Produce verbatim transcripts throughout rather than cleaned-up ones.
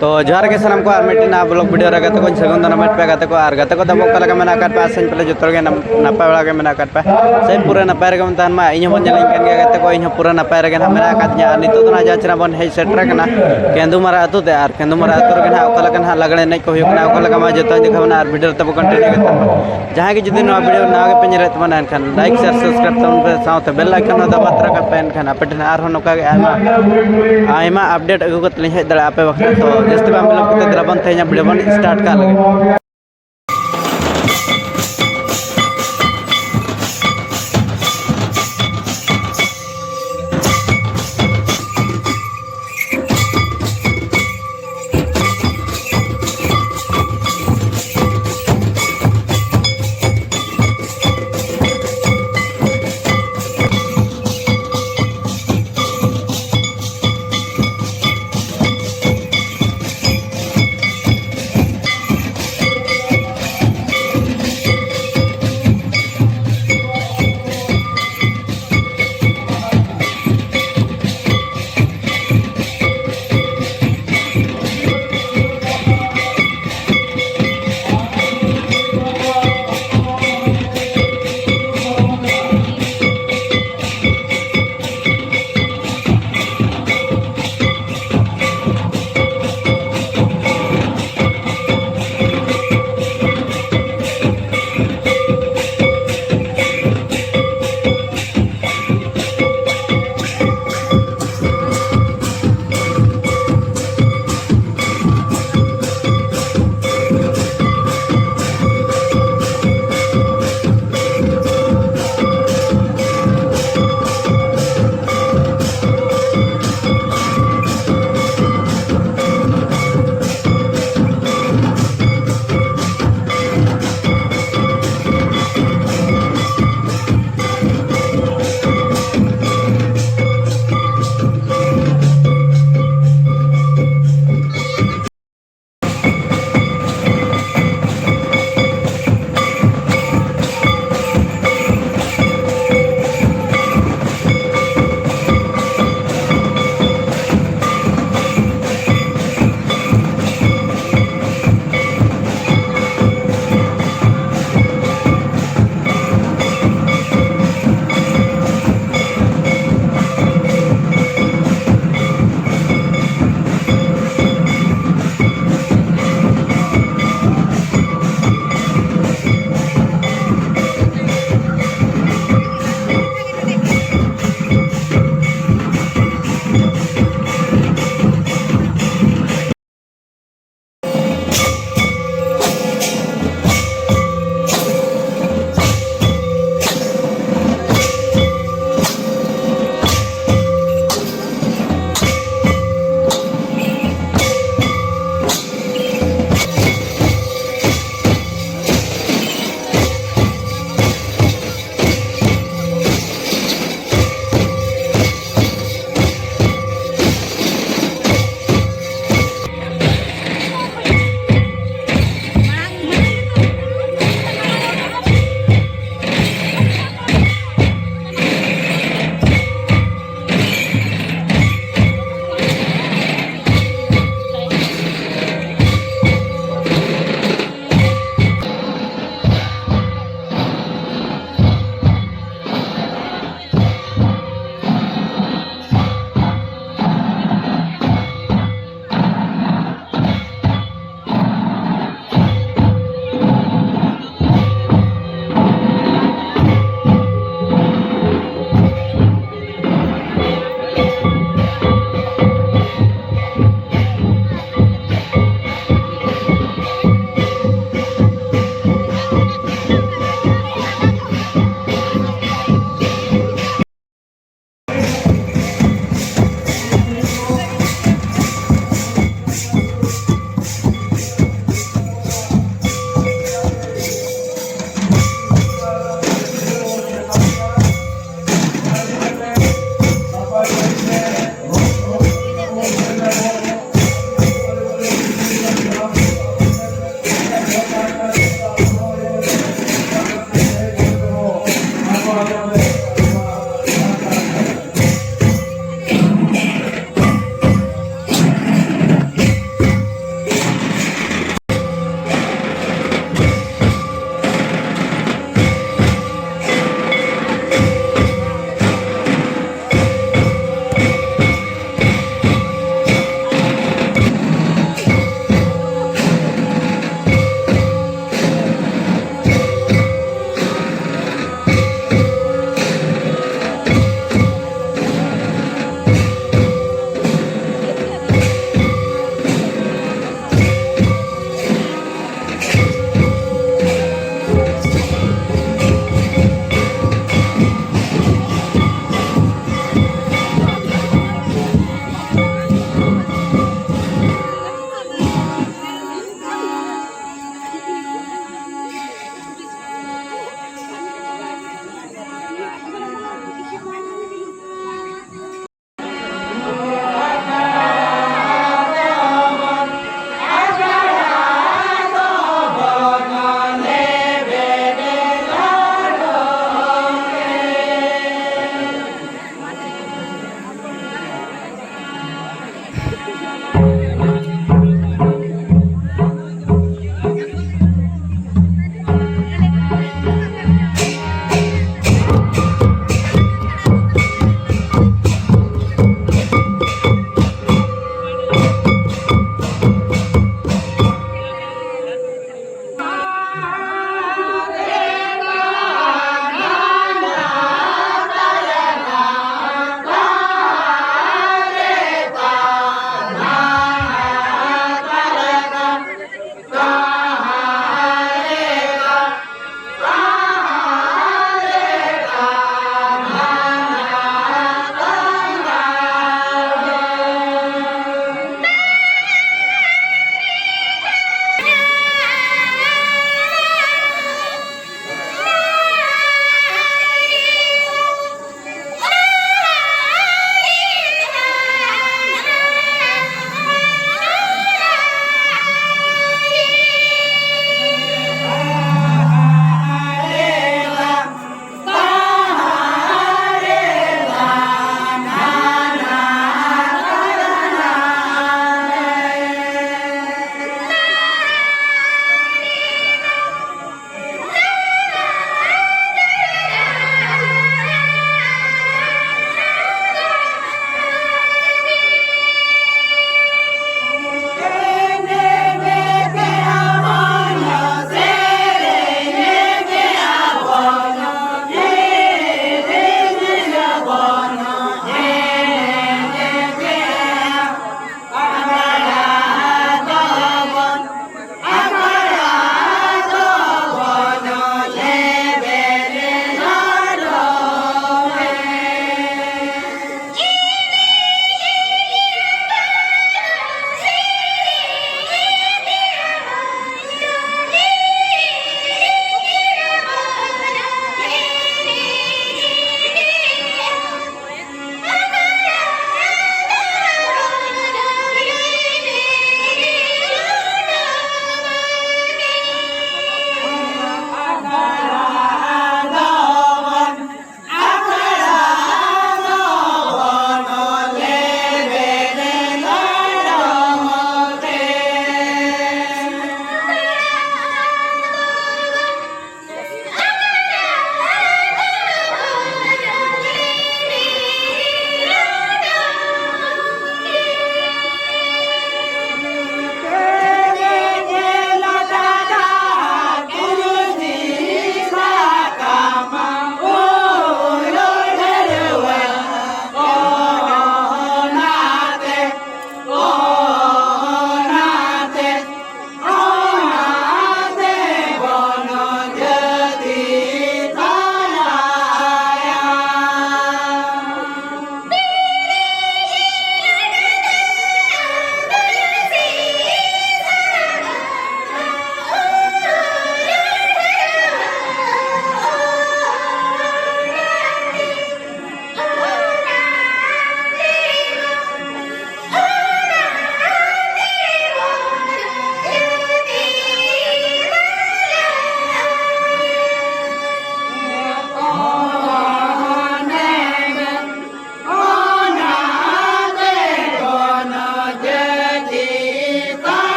ᱛᱚ ᱡᱚᱦᱟᱨ ᱜᱮ ᱥᱟᱱᱟᱢ ᱠᱚ, ᱟᱨ ᱢᱤᱫᱴᱮᱱ ᱱᱟᱣᱟ ᱵᱞᱚᱜ ᱵᱷᱤᱰᱤᱭᱳ ᱨᱮ ᱜᱟᱛᱮ ᱠᱚᱧ ᱥᱟᱹᱜᱩᱱ ᱫᱟᱨᱟᱢᱮᱫ ᱯᱮᱭᱟ᱾ ᱜᱟᱛᱮ ᱠᱚ, ᱟᱨ ᱜᱟᱛᱮ ᱠᱚ ᱛᱟᱵᱚ ᱚᱠᱟ ᱞᱮᱠᱟ ᱢᱮᱱᱟᱜ ᱟᱠᱟᱫ ᱯᱮᱭᱟ? ᱟᱥᱟᱧ ᱯᱟᱞᱮ ᱡᱚᱛᱚ ᱜᱮ ᱱᱟᱯ-, ᱱᱟᱯᱟᱭ ᱵᱟᱲᱟ ᱜᱮ ᱢᱮᱱᱟᱜ ᱟᱠᱟᱫ ᱯᱮᱭᱟ᱾ ᱥᱮ ᱯᱩᱨᱟᱹ ᱱᱟᱯᱟᱭ ᱨᱮᱜᱮ ᱵᱚᱱ ᱛᱟᱦᱮᱱ ᱢᱟ᱾ ᱤᱧ ᱦᱚᱸ ᱵᱚᱱ ᱧᱮᱞᱤᱧ ᱠᱟᱱ ᱜᱮᱭᱟ ᱜᱟᱛᱮ ᱠᱚ, ᱤᱧ ᱦᱚᱸ ᱯᱩᱨᱟᱹ ᱱᱟᱯᱟᱭ ᱨᱮᱜᱮ ᱱᱟᱦᱟᱜ ᱢᱮᱱᱟᱜ ᱟᱠᱟᱫᱤᱧᱟ᱾ ᱟᱨ ᱱᱤᱛᱚᱜ ᱫᱚ ᱱᱟᱦᱟᱜ ᱡᱟᱦᱟᱸ ᱪᱮᱦᱨᱟ ᱵᱚᱱ ᱦᱮᱡ ᱥᱮᱴᱮᱨ ᱟᱠᱟᱱᱟ ᱠᱮᱸᱫᱩ ᱢᱟᱨᱟ ᱟᱹᱛᱩ ᱛᱮ, ᱟᱨ ᱠᱮᱸᱫᱩ ᱢᱟᱨᱟ ᱟᱹᱛᱩ ᱨᱮᱜᱮ ᱱᱟᱦᱟᱜ ᱚᱠᱟ ᱞᱮᱠᱟ ᱱᱟᱦᱟᱜ ᱞᱟᱜᱽᱲᱮ ᱮᱱᱮᱡ ᱠᱚ ᱦᱩᱭᱩᱜ ᱠᱟᱱᱟ, ᱚᱠᱟ ᱞᱮᱠᱟ ᱢᱟ ᱡᱚᱛᱚᱧ ᱫᱮᱠᱷᱟᱣ ᱵᱚᱱᱟ, ᱟᱨ ᱵᱷᱤᱰᱤᱭᱳ ᱨᱮ ᱛᱟᱵᱚ ᱠᱚᱱᱴᱤᱱᱤᱭᱩ ᱠᱟᱛᱮ ᱢᱟ᱾ ᱡᱟᱦᱟᱸᱭ ᱜᱮ ᱡᱩᱫᱤ ᱱᱚᱣᱟ ᱵᱷᱤᱰᱤᱭᱳ ᱱᱟᱣᱟ ᱜᱮᱯᱮ ᱧᱮᱞᱮᱫ ᱛᱟᱵᱚᱱᱟ, ᱮᱱᱠᱷᱟᱱ ᱞᱟᱭᱤᱠ, ᱥᱮᱭᱟᱨ, ᱥᱟᱵᱥᱠᱨᱟᱭᱤᱵ ᱛᱟᱵᱚᱱ ᱯᱮ, ᱥᱟᱶᱛᱮ ᱵᱮᱞ ᱟᱭᱠᱚᱱ ᱦᱚᱸ ᱫᱟᱵᱟᱣ ᱛᱚᱨᱟ ᱠᱟᱜ ᱯᱮ᱾ ᱮᱱᱠᱷᱟᱱ ᱟᱯᱮ ᱴᱷᱮᱱ ᱟᱨᱦᱚᱸ ᱱᱚᱝᱠᱟ ᱜᱮ ᱟᱭᱢᱟ, ᱟᱭᱢᱟ ᱟᱯᱰᱮᱴ ᱟᱹᱜᱩ ᱠᱟᱛᱮ ᱞᱤᱧ ᱦᱮᱡ ᱫᱟᱲᱮᱭᱟᱜᱼᱟ ᱟᱯᱮ ᱵᱟᱠᱷᱨᱟ᱾ ᱛᱚ ᱡᱟᱹᱥᱛᱤ ᱵᱟᱝ ᱵᱤᱞᱚᱢ ᱠᱟᱛᱮ ᱫᱮᱞᱟ ᱵᱚᱱ ᱥᱴᱟᱨᱴ ᱠᱟᱜ ᱞᱮᱜᱮ᱾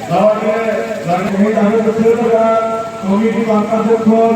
ᱫᱟᱣᱟᱜᱮ ᱞᱟᱜᱟᱱ ᱦᱮᱡ ᱟᱹᱜᱩ ᱠᱟᱛᱮ ᱠᱚᱢᱤᱴᱤ ᱯᱟᱦᱴᱟ ᱥᱮᱫ ᱠᱷᱚᱱ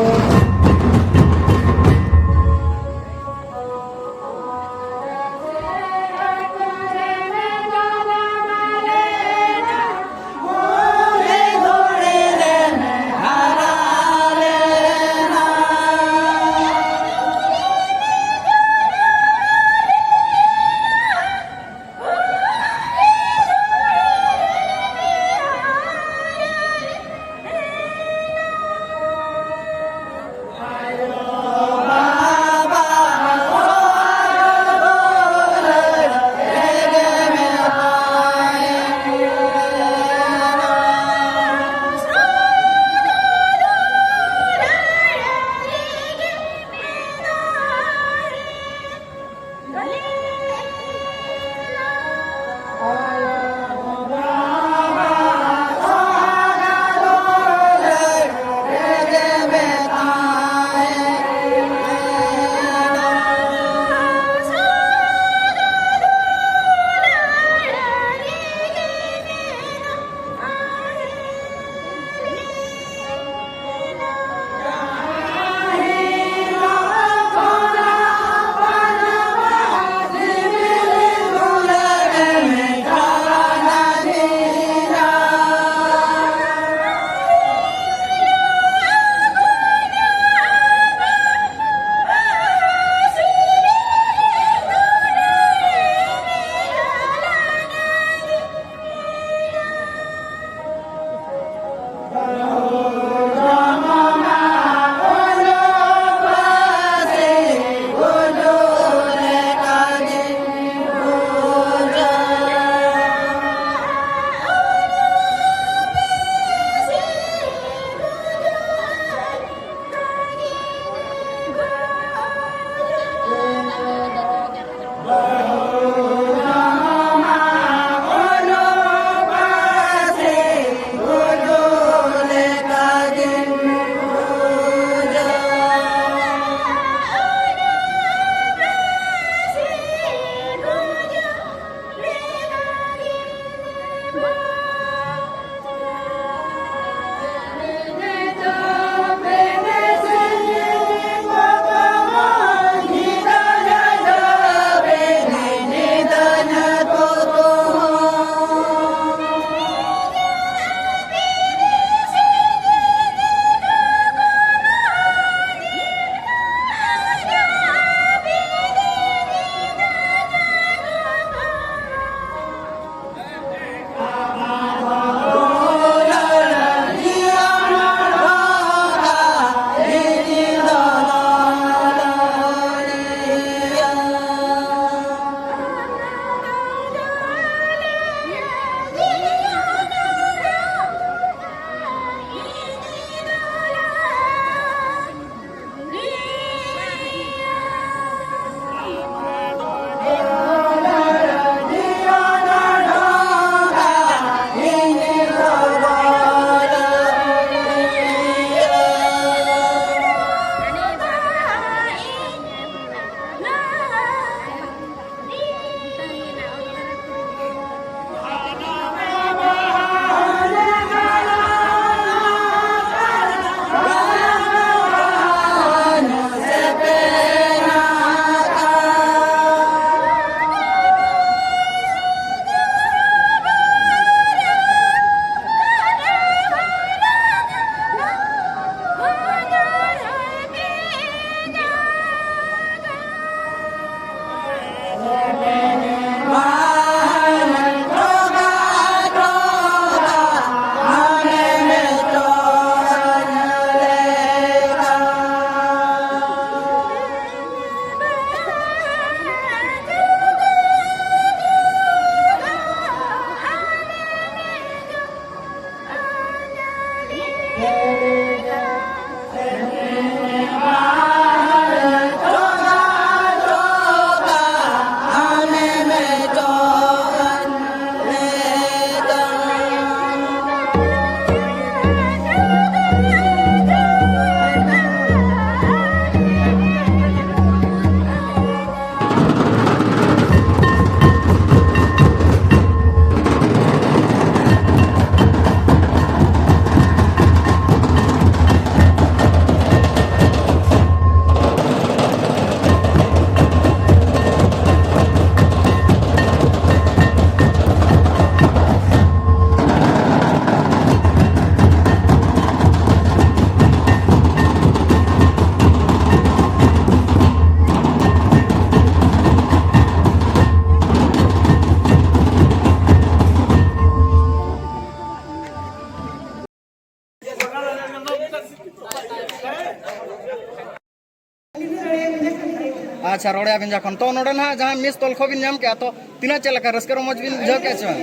ᱟᱪᱪᱷᱟ, ᱨᱚᱲᱮᱭᱟ ᱵᱤᱱ ᱡᱚᱠᱷᱚᱱ, ᱛᱚ ᱱᱚᱰᱮ ᱱᱟᱦᱟᱜ ᱡᱟᱦᱟᱸ ᱢᱤᱥ ᱛᱚᱞᱠᱷᱚ ᱵᱤᱱ ᱧᱟᱢ ᱠᱮᱜᱼᱟ, ᱛᱚ ᱛᱤᱱᱟᱹᱜ ᱪᱮᱫ ᱞᱮᱠᱟ ᱨᱟᱹᱥᱠᱟᱹ ᱨᱚᱢᱚᱡᱽ ᱵᱤᱱ ᱵᱩᱡᱷᱟᱹᱣ ᱠᱮᱜᱼᱟ ᱥᱮ ᱵᱟᱝ?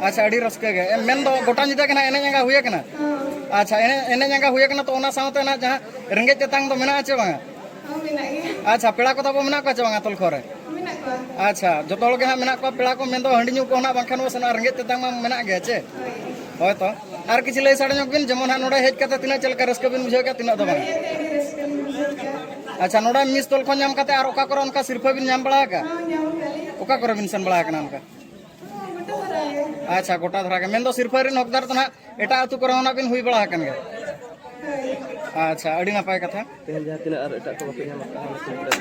ᱟᱪᱪᱷᱟ, ᱟᱹᱰᱤ ᱨᱟᱹᱥᱠᱟᱹ ᱜᱮ᱾ ᱮ, ᱢᱮᱱᱫᱚ ᱜᱚᱴᱟ ᱧᱤᱫᱟᱹ ᱜᱮ ᱱᱟᱦᱟᱜ ᱮᱱᱮᱡ ᱟᱸᱜᱟ ᱦᱩᱭ ᱟᱠᱟᱱᱟ? ᱟᱪᱪᱷᱟ, ᱮᱱᱮᱡ, ᱮᱱᱮᱡ ᱟᱸᱜᱟ ᱦᱩᱭ ᱟᱠᱟᱱᱟ, ᱛᱚ ᱚᱱᱟ ᱥᱟᱶᱛᱮ ᱱᱟᱦᱟᱜ ᱡᱟᱦᱟᱸ ᱨᱮᱸᱜᱮᱡ ᱛᱮᱛᱟᱝ ᱫᱚ ᱢᱮᱱᱟᱜᱼᱟ ᱪᱮ ᱵᱟᱝᱟ? ᱦᱚᱸ, ᱢᱮᱱᱟᱜ ᱜᱮᱭᱟ᱾ ᱟᱪᱪᱷᱟ, ᱯᱮᱲᱟ ᱠᱚ ᱛᱟᱵᱚ ᱢᱮᱱᱟᱜ ᱠᱚᱣᱟ ᱪᱮ ᱵᱟᱝᱟ ᱛᱚᱞᱠᱷᱚ ᱨᱮ? ᱦᱚᱸ, ᱢᱮᱱᱟᱜ ᱠᱚᱣᱟ᱾ ᱟᱪᱪᱷᱟ, ᱡᱚᱛᱚ ᱦᱚᱲ ᱜᱮ ᱦᱟᱸᱜ ᱢᱮᱱᱟᱜ ᱠᱚᱣᱟ, ᱯᱮᱲᱟ ᱠᱚ ᱢᱮᱱᱫᱚ ᱦᱟᱺᱰᱤ ᱧᱩ ᱠᱚ ᱱᱟᱦᱟᱜ ᱵᱟᱝᱠᱷᱟᱱ ᱵᱚ ᱥᱮᱱᱚᱜᱼᱟ, ᱨᱮᱸᱜᱮᱡ ᱛᱮᱛᱟᱝ ᱢᱟ ᱢᱮᱱᱟᱜ ᱜᱮᱭᱟ ᱪᱮ? ᱦᱳᱭ᱾ ᱦᱳᱭ ᱛᱚ᱾ ᱟᱨ ᱠᱤᱪᱷᱩ ᱞᱟᱹᱭ ᱥᱟᱰᱮ ᱧᱚᱜ ᱵᱤᱱ, ᱡᱮᱢᱚᱱ ᱦᱟᱸᱜ ᱱᱚᱰᱮ ᱦᱮᱡ ᱠᱟᱛᱮ ᱛᱤᱱᱟᱹᱜ ᱪᱮᱫ ᱞᱮᱠᱟ ᱨᱟᱹᱥᱠᱟᱹ ᱵᱤᱱ ᱵᱩᱡᱷᱟᱹᱣ ᱠᱮᱜᱼᱟ, ᱛᱤᱱᱟᱹᱜ ᱫᱚ ᱵᱟᱝᱟ? ᱟᱹᱰᱤ ᱟᱹᱰᱤ ᱨᱟᱹᱥᱠᱟᱹ ᱞᱤᱧ ᱵᱩᱡᱷᱟᱹᱣ ᱠᱮᱜᱼᱟ᱾ ᱟᱪᱪᱷᱟ, ᱱᱚᱰᱮ ᱢᱤᱥ ᱛᱚᱞᱠᱷᱚ ᱧᱟᱢ ᱠᱟᱛᱮ ᱟᱨ ᱚᱠᱟ ᱠᱚᱨᱮ ᱚᱱᱠᱟ ᱥᱤᱨᱯᱷᱟᱹ ᱵᱤᱱ ᱧᱟᱢ ᱵᱟᱲᱟ ᱟᱠᱟᱜᱼᱟ? ᱦᱚᱸ, ᱧᱟᱢ ᱠᱟᱜᱼᱟ ᱞᱤᱧ᱾ ᱚᱠᱟ ᱠᱚᱨᱮ ᱵᱤᱱ ᱥᱮᱱ ᱵᱟᱲᱟ ᱟᱠᱟᱱᱟ ᱚᱱᱠᱟ? ᱦᱚᱸ, ᱜᱚᱴᱟ ᱫᱷᱟᱨᱟ ᱜᱮ᱾ ᱟᱪᱪᱷᱟ, ᱜᱚᱴᱟ ᱫᱷᱟᱨᱟ ᱜᱮ᱾ ᱢᱮᱱᱫᱚ ᱥᱤᱨᱯᱷᱟᱹ ᱨᱮᱱ ᱦᱚᱠᱫᱟᱨ ᱫᱚ ᱱᱟᱦᱟᱜ ᱮᱴᱟᱜ ᱟᱹᱛᱩ ᱠᱚᱨᱮ ᱦᱚᱸ ᱱᱟᱜ ᱵᱤᱱ ᱦᱩᱭ ᱵᱟᱲᱟ ᱟᱠᱟᱱ ᱜᱮᱭᱟ? ᱦᱳᱭ᱾ ᱟᱪᱪᱷᱟ, ᱟᱹᱰᱤ ᱱᱟᱯᱟᱭ ᱠᱟᱛᱷᱟ᱾ ᱛᱮᱦᱮᱧ ᱡᱟᱦᱟᱸ ᱛᱤᱱᱟᱹᱜ ᱟᱨ ᱮᱴᱟᱜ ᱠᱚ ᱵᱟᱠᱚ ᱧᱟᱢ ᱟᱠᱟᱫᱼᱟ, ᱚᱱᱟ ᱠᱚ ᱢᱩᱫᱽᱨᱮ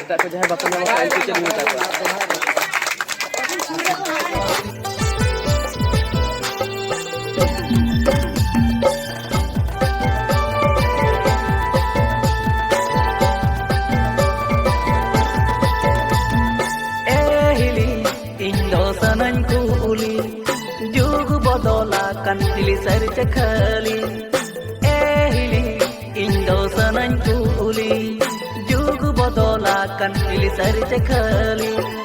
ᱮᱴᱟᱜ ᱠᱚ ᱡᱟᱦᱟᱸᱭ ᱵᱟᱠᱚ ᱧᱟᱢ ᱟᱠᱟᱫᱼᱟ, ᱩᱱᱠᱩ ᱪᱮᱫ ᱵᱤᱱ ᱢᱮᱛᱟ ᱠᱚᱣᱟ? ᱮ ᱦᱤᱞᱤ, ᱤᱧ ᱫᱚ ᱥᱟᱱᱟᱧ ᱠᱩᱞᱤ, ᱡᱩᱜᱽ ᱵᱚᱫᱚᱞ ᱟᱠᱟᱱ ᱦᱤᱞᱤ ᱥᱟᱹᱨᱤ ᱪᱮ ᱠᱷᱟᱹᱞᱤ? ᱮ ᱦᱤᱞᱤ, ᱤᱧ ᱫᱚ ᱥᱟᱱᱟᱧ ᱠᱩᱞᱤ, ᱡᱩᱜᱽ ᱵᱚᱫᱚᱞ ᱟᱠᱟᱱ ᱦᱤᱞᱤ ᱥᱟᱹᱨᱤ ᱪᱮ ᱠᱷᱟᱹᱞᱤ?